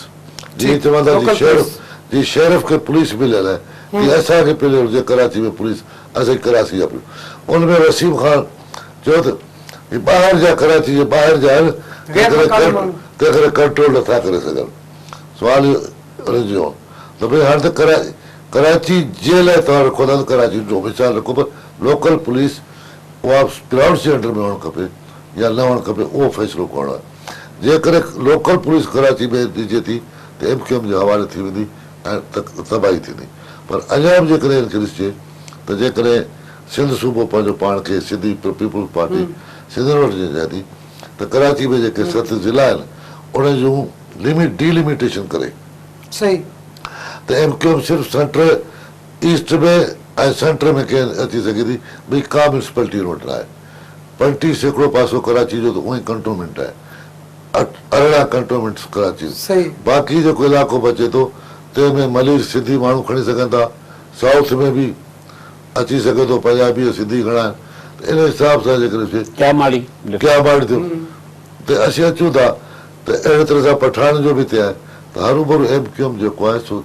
جيئن چون ٿا جي شيرف جي شيرف کي پوليس مليل آهي تيئن اسان کي مليل هجي ڪراچي ۾ پوليس اسان جي ڪراچي جا پوليس ان ۾ وسيم خان چيو ته هي ٻاهر جا ڪراچي جي ٻاهر جا آهن تنهن ڪري ڪنٽرول نٿا ڪري سگهن سوال اهو جو ته ڀئي هاڻي ته ڪراچي جي لاء توهان رکو ٿا ته ڪراچي جو مثال رکو پر لوڪل پوليس اها ڪرائوڊس جي انڊر ۾ هئڻ کپي يا نه هئڻ کپي اهو فيصلو ڪرڻو آهي. جيڪڏهن لوڪل پوليس ڪراچي ۾ ڏجي ٿي ته ايم ڪيو ايم جي حوالي ٿي ويندي ۽ تباهي ٿيندي پر اڃا به جيڪڏهن ان کي ڏسجي ته جيڪڏهن سنڌ صوبو پنهنجو پاڻ کي سنڌي پيپلز پارٽي سنڌين وٽ جي چاهي ٿي ته ڪراچي ۾ جيڪي ست ضلعا آهن انهن جون لمٽ ڊي لميٽيشن ڪري ته ايم ڪيو ايم صرف سينٽر ايسٽ ۾ ۽ سينٽر ۾ ڪين اچي سگهي ٿي، ٻي ڪا ميونسپالٽي ان وٽ ناهي. 35% پاسو ڪراچي جو ته اونئي ڪنٽونمينٽ آهي. 18 ڪنٽونمينٽس ڪراچي باقي جيڪو علائقو بچي ٿو تنهن ۾ ملير سنڌي ماڻهو کڻي سگهن ٿا، سائوٿ ۾ به اچي سگهي ٿو، پنجابي ۽ سنڌي گهڻا آهن ته ان حساب سان جيڪڏهن ڏسجي. ڪياماڙي. ڪياماڙي ٿيو ته اسين اچون ٿا ته اهڙي طرح سان پٺاڻن جو به هتي آهي ته هروڀرو ايم ڪيو ايم جيڪو آهي سو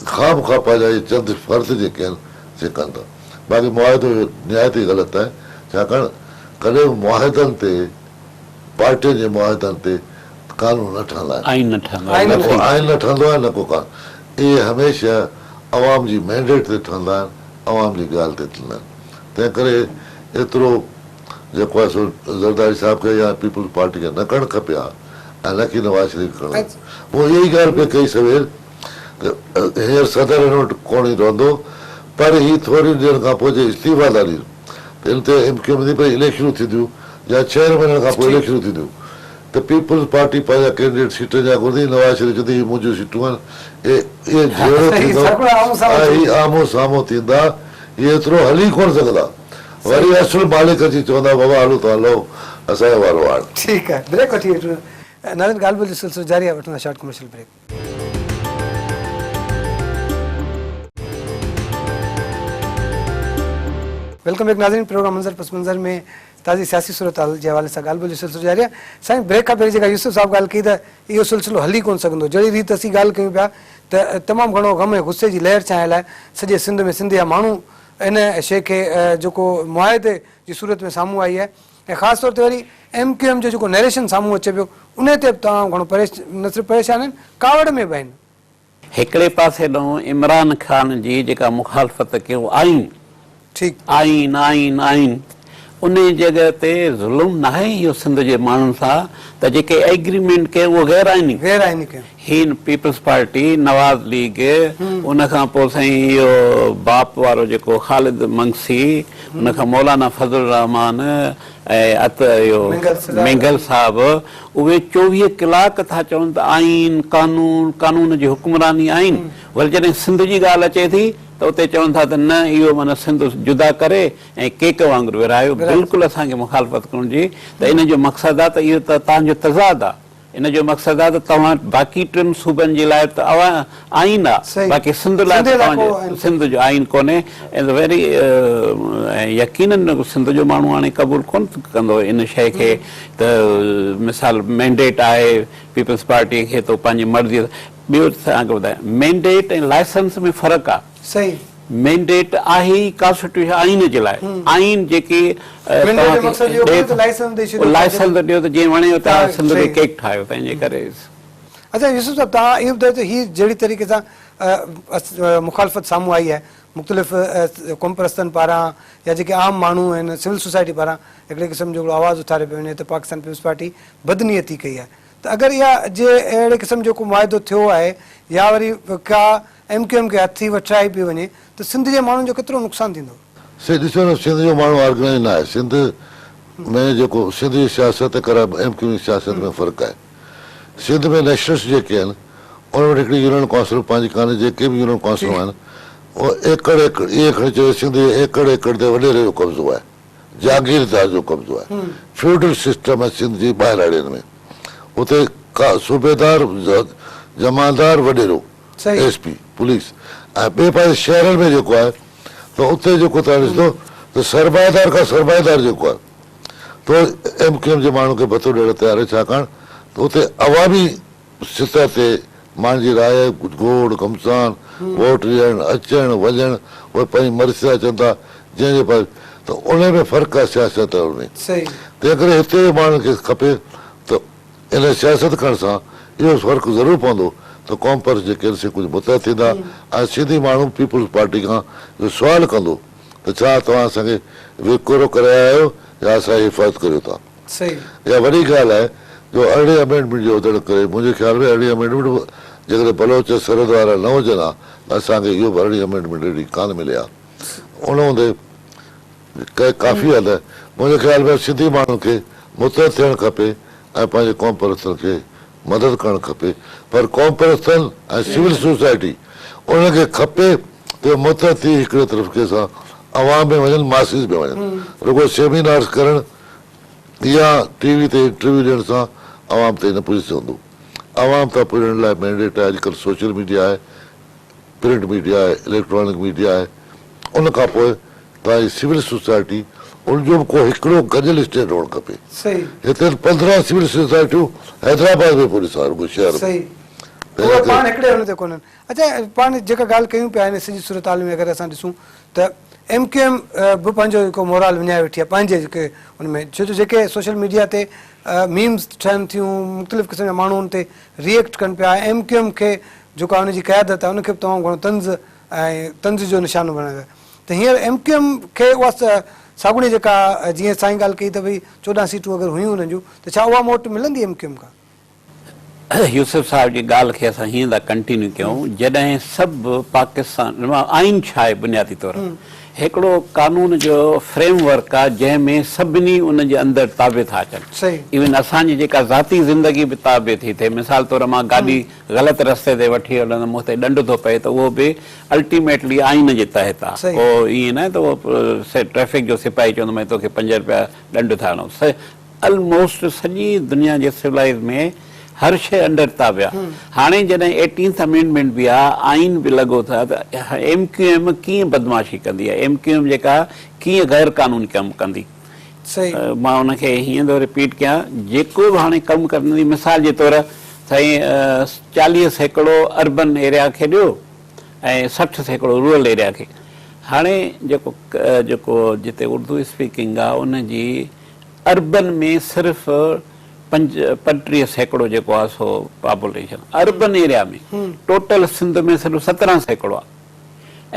خواه مخواه پنهنجا اهي چند فرد جيڪي آهن سي ڪن ٿا. باقي معاهدو اهو نهايت ئي غلط آهي ڇاڪاڻ ڪڏهن به معاهدن تي پارٽين جي معاهدن تي قانون نه ٺهندا آهن. آئين نه ٺهندو آهي. نه ڪو آئين نه ٺهندو آهي نه ڪو قانون. اهي هميشه عوام جي مينڊيٽ تي ٺهندا آهن عوام جي ڳالهه تي ٺهندا آهن. تنهن ڪري ايترو جيڪو آهي سو زرداري صاحب کي يا پيپلز پارٽي کي نه ڪرڻ کپي ها ۽ نه ڪي نواز شريف کي ڪرڻ کپي. مون اها ئي ڳالهه پئي ڪئي سوير ته هينئر صدر هن وٽ ڪونه ئي رهندو پر هي ٿورين ڏينهن کان پوء جي استعيفا ٿا ڏين ته ان تي ايم ڪيو ايم ايندي پر اليڪشنون ٿينديون يا ڇهن مهينن کان پوء اليڪشنون ٿينديون ته پيپلز پارٽي پنهنجا ڪينڊيڊيٽ سيٽن جا گهرندي نواز شريف چوندي هي منهنجون سيٽون آهن اهي جهيڙو ٿيندو ۽ هي آمهون سامهون ٿيندا هي ايترو هلي ڪونه سگهندا وري اصل مالڪ اچي چوندا بابا هلو توهان لهو اسان جو وارو هاڻ. ٺيڪ آهي بريڪ وٺي وٺون ناظرين ڳالهه ٻولهه جو سلسلو جاري آهي وٺون ٿا short commercial break. Welcome back ناظرين پروگرام منظر پس منظر ۾ تازي سياسي صورتحال جي حوالي سان ڳالهه ٻولهه جو سلسلو جاري آهي سائين بريڪ کان پهرين جيڪا يوسف صاحب ڳالهه ڪئي ته اهو سلسلو هلي ڪونه سگهندو جهڙي ريت اسين ڳالهه ڪيون پيا ته تمام گهڻو غم ۽ غصي جي لهر ڇانيل آهي سڄي سنڌ ۾ سنڌ جا ماڻهو ان شيء کي جيڪو معاهدي جي صورت ۾ سامهون آئي آهي ۽ خاص طور تي وري ايم ڪيو ايم جو جيڪو نيريشن سامهون اچي پيو انهي تي به تمام گهڻو پريش نه صرف پريشان آهن ڪاوڙ ۾ به آهن. هڪڙي پاسي ڏانهن عمران خان جي جيڪا مخالفت ڪيو آئين ٺيڪ. آئين آئين آئين انهي جڳهه تي ظلم ناهي اهو سنڌ جي ماڻهن سان ته جيڪي ايگريمينٽ ڪيو اهو غير آئيني. غير آئيني ڪيو. هين پيپلز پارٽي، نواز ليگ، ان کان پوء سائين اهو باپ وارو جيڪو خالد منگسي، ان کان مولانا فضل الرحمان ۽ ات اهو مينگل صاحب اهي 24 ڪلاڪ ٿا چون ته آئين، قانون، قانون جي حڪمراني آئين، وري جڏهن سنڌ جي ڳالهه اچي ٿي ته اتي چون ٿا ته نه اهو معنيٰ سنڌ جدا ڪري ۽ ڪيڪ وانگر ورهايو، بلڪل اسان کي مخالفت ڪرڻ جي ته ان جو مقصد آهي ته اهو ته توهان جو تضاد آهي. ان جو مقصد آهي ته توهان باقي ٽن صوبن جي لاء ته اوهان آئين آهي باقي سنڌ لاء ته توهان جو سنڌ جو آئين ڪونهي ۽ ويري ۽ يقينن سنڌ جو ماڻهو هاڻي قبول ڪونه ڪندو ان شيء کي ته مثال مينڊيٽ آهي پيپلز پارٽي کي ته پنهنجي مرضي ٻيو توهان کي ٻڌايان مينڊيٽ ۽ لائسنس ۾ فرق آهي. صحيح. مينڊيٽ آهي ئي ڪانسٽيٽيوشن آئين جي لاء آئين جيڪي توهان کي ڏئي ٿو لائسنس ڏيو ته جيئن وڻي توهان سنڌ جو ڪيڪ ٺاهيو تنهن جي ڪري. اڇا يوسف صاحب توهان اهو ٻڌايو ته هي جهڙي طريقي سان مخالفت سامهون آئي آهي مختلف قومپرستن پاران يا جيڪي عام ماڻهو آهن سول سوسائٽي پاران هڪڙي قسم جو هڪڙو آواز اٿاريو پيو وڃي ته پاڪستان پيپلز پارٽي بدنيتي ڪئي آهي ته اگر اها جي اهڙي قسم جو ڪو معاهدو ٿيو آهي يا وري ڪا ايم ڪيو ايم کي هٿي وٺرائي پئي وڃي ته سنڌ جي ماڻهن جو ڪيترو نقصان ٿيندو؟ سي ڏسو نه سنڌ جو ماڻهو آرگنائيز نه آهي سنڌ ۾ جيڪو سنڌ جي سياست ۽ ڪرا ايم ڪيو ايم جي سياست ۾ فرق آهي سنڌ ۾ نيشنلسٽ جيڪي آهن انهن وٽ هڪڙي يونين ڪائونسل پنهنجي ڪانهي جيڪي به يونين ڪائونسلون آهن اهي ايڪڙ ايڪڙ ائين کڻي چئجي سنڌ جي ايڪڙ ايڪڙ تي وڏيري جو قبضو آهي جاگيردار جو قبضو آهي فيوڊل سسٽم آهي سنڌ جي ٻاهراڙين ۾ اتي ڪا صوبيدار جمعدار وڏيرو ايس پي پوليس ۽ ٻئي پاسي شهرن ۾ جيڪو آهي ته اتي جيڪو توهان ڏسندو ته سرمائيدار کان سرمائيدار جيڪو آهي ته ايم ڪيو ايم جي ماڻهن کي ڀتو ڏيڻ تيار آهي ڇاڪاڻ ته اتي عوامي سطح تي ماڻهن جي راء گوڙ گهمسان ووٽ ڏيڻ اچڻ وڃڻ اهي پنهنجي مرضي سان اچن ٿا جنهن جي پاس ته انهي ۾ فرق آهي سياست ۽ ان ۾ تنهن ڪري هتي جي ماڻهن کي کپي ته ان سياست ڪرڻ سان اهو فرق ضرور پوندو ته قومپرست جيڪي آهن سي ڪجهه متحد ٿيندا ۽ سنڌي ماڻهو پيپلز پارٽي کان اهو سوال ڪندو ته ڇا توهان اسان کي وڪرو ڪري آيا آهيو يا اسان جي حفاظت ڪريو ٿا؟ اها وڏي ڳالهه آهي جو ارڙهين امينڊمينٽ جي هجڻ ڪري منهنجي خيال ۾ ارڙهين امينڊمينٽ جيڪڏهن بلوچ ۽ سرحد وارا نه هجن ها ته اسان کي اهو به ارڙهين امينڊمينٽ اهڙي ڪانه ملي ها. ان هوندي ڪافي حد منهنجي خيال ۾ سنڌي ماڻهن کي متحد ٿيڻ کپي ۽ پنهنجي قومپرستن کي مدد ڪرڻ کپي پر قومپرستن ۽ سول سوسائٽي انهن کي کپي ته اهي متحد ٿي هڪڙي طرف ڪنهن سان عوام ۾ وڃن ماسز ۾ وڃن رڳو سيمينارز ڪرڻ يا ٽي وي تي انٽرويو ڏيڻ سان عوام تائين نه پڄي سگهندو عوام تان پڄڻ لاء مينڊيٽ آهي اڄڪلهه سوشل ميڊيا آهي پرنٽ ميڊيا آهي اليڪٽرانڪ ميڊيا آهي ان کان پوء توهان جي سول سوسائٽي ان جو به ڪو هڪڙو گڏيل اسٽينڊ هئڻ کپي. هتي ته 15 سول سوسائٽيون حيدرآباد ۾ پيو ڏسان رڳو شهر ۾. صحيح اهي پاڻ هڪڙي ان تي ڪونهن. اڇا پاڻ جيڪا ڳالهه ڪيون پيا هن سڄي صورتحال ۾ اگر اسان ڏسون ته ايم ڪيو ايم به پنهنجو هڪ مورال وڃائي ويٺي آهي پنهنجي جيڪي ان ۾ ڇو جو جيڪي سوشل ميڊيا تي ميمز ٺهن ٿيون مختلف قسم جا ماڻهو ان تي ريئيڪٽ ڪن پيا ۽ ايم ڪيو ايم کي جيڪا ان جي قيادت آهي ان کي به تمام گهڻو طنز ۽ طنز جو نشانو بڻايو ويو ته هينئر ايم ڪيو ايم کي اها ساڳوڻي جيڪا جيئن سائين ڳالهه ڪئي ته ڀئي 14 سيٽون اگر هيون انهن جون ته ڇا اها موٽ ملندي ايم ڪيو ايم کان؟ يوسف صاحب جي ڳالهه کي اسان هيئن ٿا ڪنٽينيو ڪيون جڏهن سڀ پاڪستان آئين ڇا آهي بنيادي طور هڪڙو قانون جو فريم ورڪ آهي جنهن ۾ سڀني ان جي اندر تابع ٿا اچن ايون اسان جي جيڪا ذاتي زندگي به تابع ٿي ٿئي مثال طور مان گاڏي غلط رستي تي وٺي هلندم مون تي ڏنڊ ٿو پئي ته اهو به الٽيميٽلي آئين جي تحت آهي ڪو ائين ناهي ته اهو ٽريفڪ جو سپاهي چوندو ڀائي توکي 5 رپيا ڏنڊ ٿا هڻون الموسٽ سڄي دنيا جي سولائز ۾ هر شيء انڊر تابع آهي هاڻي جڏهن ايٽينٿ امينڊمينٽ به آهي آئين به لڳو ٿا ته ايم ڪيو ايم ڪيئن بدمعاشي ڪندي ايم ڪيو ايم جيڪا ڪيئن غير قانوني ڪم ڪندي مان ان کي هيئن ٿو رپيٽ ڪيان جيڪو به هاڻي ڪم ڪندي مثال جي طور سائين 40% اربن ايريا کي ڏيو ۽ 60% رورل ايريا کي هاڻي جيڪو جيڪو جتي اردو اسپيڪنگ آهي ان جي اربن ۾ صرف 35% جيڪو آهي سو پاپوليشن اربن ايريا ۾ ٽوٽل سنڌ ۾ صرف 17% آهي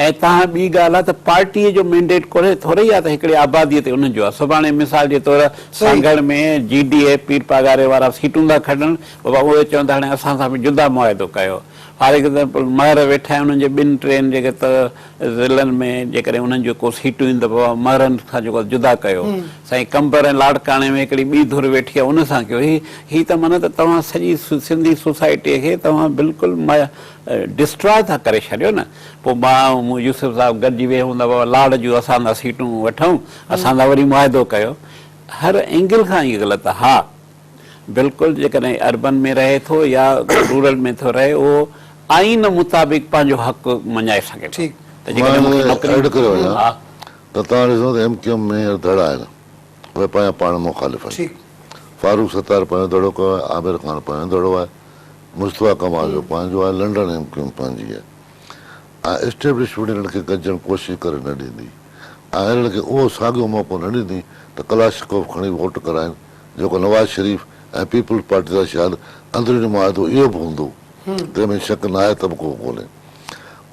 ۽ تهان ٻي ڳالهه آهي ته پارٽيء جو مينڊيٽ ڪونهي ٿوري ئي آهي ته هڪڙي آباديء تي انهن جو آهي سڀاڻي مثال جي طور سانگهڙ ۾ جي ڊي اي پير پاڳاري وارا سيٽون ٿا کٽن بابا اهي چون ٿا هاڻي اسان سان به جدا معاهدو ڪيو فار ايگزامپل مهر ويٺا آهن انهن جي ٻن ٽن جيڪي ته ضلعن ۾ جيڪڏهن انهن جون ڪو سيٽون آهن ته بابا مهرن کان جيڪو آهي جدا ڪيو سائين قمبر ۽ لاڙڪاڻي ۾ هڪڙي ٻي ڌر ويٺي آهي ان سان ڪيو هي هي ته معنيٰ ته توهان سڄي سنڌي سوسائٽيء کي توهان بلڪل ڊسٽراء ٿا ڪري ڇڏيو نه پوء مان مون يوسف صاحب گڏجي ويهون ته بابا لاڙ جون اسان تان سيٽون وٺون اسان تان وري معاهدو ڪيو هر اينگل کان هي غلط آهي ها بلڪل جيڪڏهن اربن ۾ رهي ٿو يا رورل ۾ ٿو رهي اهو آئين مطابق پنهنجو حق مڃائي سگهي ٿو ته جيڪڏهن مون کي نوڪري ايڊ ڪري وڃان ته توهان ڏسو ته ايم ڪيو ايم ۾ هينئر ڌڙا آهن اهي پنهنجا پاڻ مخالف آهن فاروق ستار پنهنجو ڌڙو ڪيو آهي عامر خان پنهنجو ڌڙو آهي مصطفيٰ ڪمال جو پنهنجو آهي، لنڊن ايم ڪيو ايم پنهنجي آهي ۽ اسٽيبلشمينٽ انهن کي گڏجڻ ڪوشش ڪري نه ڏيندي ۽ انهن کي اهو ساڳيو موقعو نه ڏيندي ته ڪلاشنڪوف کڻي ووٽ ڪرائين جيڪو نواز شريف ۽ پيپلز پارٽي سان شايد اندروني معاهدو اهو به هوندو تنهن ۾ شڪ ناهي ته به ڪو ڪونهي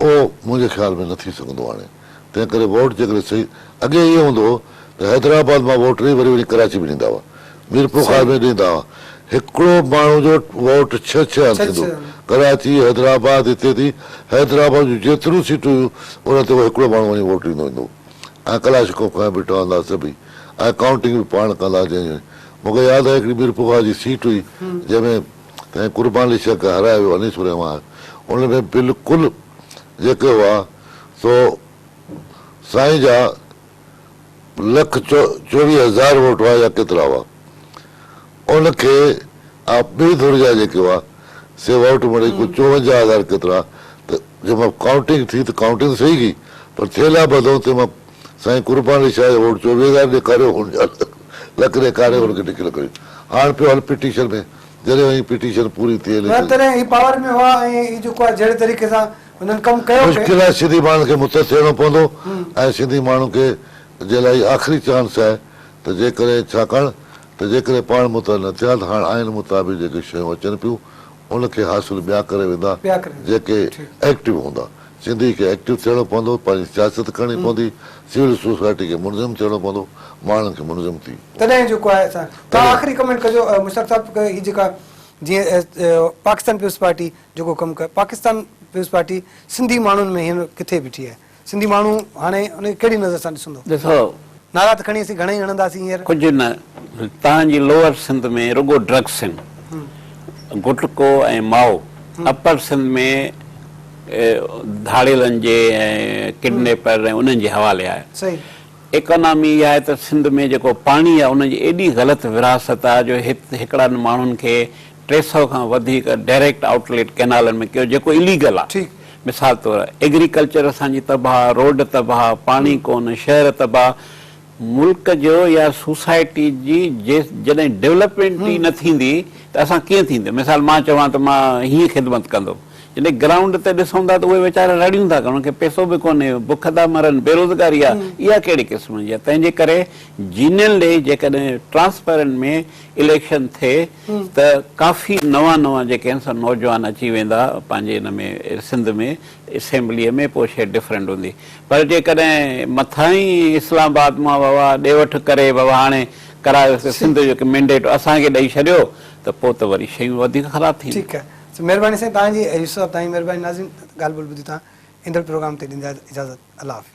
اهو منهنجي خيال ۾ نه ٿي سگهندو هاڻي تنهن ڪري ووٽ جيڪڏهن صحيح اڳي ائين هوندو هو ته حيدرآباد مان ووٽ ڏئي وري وڃي ڪراچي ۾ ڏيندا هئا ميرپورخاص ۾ ڏيندا هئا هڪڙو ماڻهو جو ووٽ ڇهه ڇهه هنڌ ٿيندو ڪراچي حيدرآباد هتي ٿي حيدرآباد جون جيتريون سيٽون هيون ان تي اهو هڪڙو ماڻهو وڃي ووٽ ڏيندو ايندو هو ۽ ڪلاشنڪوف کڻي بيٺا هوندا هئا سڀئي ۽ ڪائونٽنگ به پاڻ ڪندا هئا جنهن مون کي ياد آهي هڪڙي ميرپورخاص جي سيٽ هئي جنهن ۾ سائين قربان علي شيخ کي هارايو ويو انيس الرحمان ان ۾ بلڪل جيڪي هئا سو سائين جا لک 24,000 ووٽ هئا يا ڪيترا هئا ان کي ٻي ڌر جا جيڪي هئا سي ووٽ مڙئي ڪو 54,000 ڪيترا ته جنهن مهل ڪائونٽنگ ٿي ته ڪائونٽنگ صحيح ٿي پر ٿيلها ٻڌئون تنهن مان سائين قربان علي شاهه جو ووٽ 24 هزار ڏيکاريو هن جا لک ڏيکاري هن کي ڊڪليئر ڪريو هاڻ پيو هل پٽيشن ۾ جڏهن وڃي پٽيشن پوري ٿئي مطلب اليڪشن تڏهن هي پاور ۾ هئا ۽ هي جيڪو آهي جهڙي طريقي سان هنن ڪم ڪيو پئي. مشڪل آهي سنڌي ماڻهن کي متحد ٿيڻو پوندو ۽ سنڌي ماڻهن کي جي لاء هي آخري چانس آهي ته جيڪڏهن ڇاڪاڻ ته جيڪڏهن پاڻ متحد نه ٿيا ته هاڻ آئين مطابق جيڪي شيون اچن پيون ان کي حاصل ٻيا ڪري ويندا جيڪي ايڪٽو هوندا. سنڌي کي ايڪٽو ٿيڻو پوندو، پنهنجي سياست ڪرڻي پوندي، سول سوسائٽي کي منظم ٿيڻو پوندو، ماڻهن کي منظم ٿي. تڏهن جيڪو آهي اسان توهان آخري ڪمينٽ ڪجو مشتاق صاحب هي جيڪا جيئن پاڪستان پيپلز پارٽي جيڪو ڪم ڪيو پاڪستان پيپلز پارٽي سنڌي ماڻهن ۾ هينئر ڪٿي بيٺي آهي سنڌي ماڻهو هاڻي ان کي ڪهڙي نظر سان ڏسندو؟ ڏسو. نعرا ته کڻي اسين گهڻا ئي هڻنداسين هينئر. ڪجهه نه تهان جي لوئر سنڌ ۾ رڳو ڊرگس آهن گٽڪو ۽ مائو اپر سنڌ ۾ ڌاڙيلن جي ۽ ڪڊنيپر ۽ انهن جي حوالي آهي. ايڪانامي اها آهي ته سنڌ ۾ جيڪو پاڻي آهي ان جي ايڏي غلط ورهاست آهي جو هت هڪڙن ماڻهن کي 300 کان وڌيڪ ڊائريڪٽ آئوٽليٽ ڪئنالن ۾ ڪيو جيڪو اليگل آهي. مثال طور ايگريڪلچر اسان جي تباهه، روڊ تباهه، پاڻي ڪونه، شهر تباهه، ملڪ جو يا سوسائٽي جي جڏهن ڊولپمينٽ ئي نه ٿيندي ته اسان ڪيئن ٿيندي مثال مان چوان ته مان هيئن خدمت ڪندم جڏهن گرائونڊ تي ڏسون ٿا ته اهي ويچارا رڙيون ٿا ڪن انهن کي پئسو به ڪونهي بک ٿا مرن بيروزگاري آهي اها ڪهڙي قسم جي آهي تنهن جي ڪري جينيئنلي جيڪڏهن ٽرانسپيرنٽ ۾ اليڪشن ٿئي ته ڪافي نوان نوان جيڪي آهن سو نوجوان اچي ويندا پنهنجي ان ۾ سنڌ ۾ اسيمبليء ۾ پوء شيء ڊفرنٽ هوندي پر جيڪڏهن مٿان ئي اسلام آباد مان بابا ڏي وٺ ڪري بابا هاڻي ڪرايو سنڌ جو هڪ مينڊيٽ اسان کي ڏئي ڇڏيو ته پوء ته وري شيون وڌيڪ خراب ٿينديون. ٺيڪ آهي مهرباني سائين توهان جي يوسف صاحب توهان جي مهرباني ناظرين ڳالهه ٻولهه ٻڌي توهان ايندڙ پروگرام تي ڏيندا اجازت الله حافظ.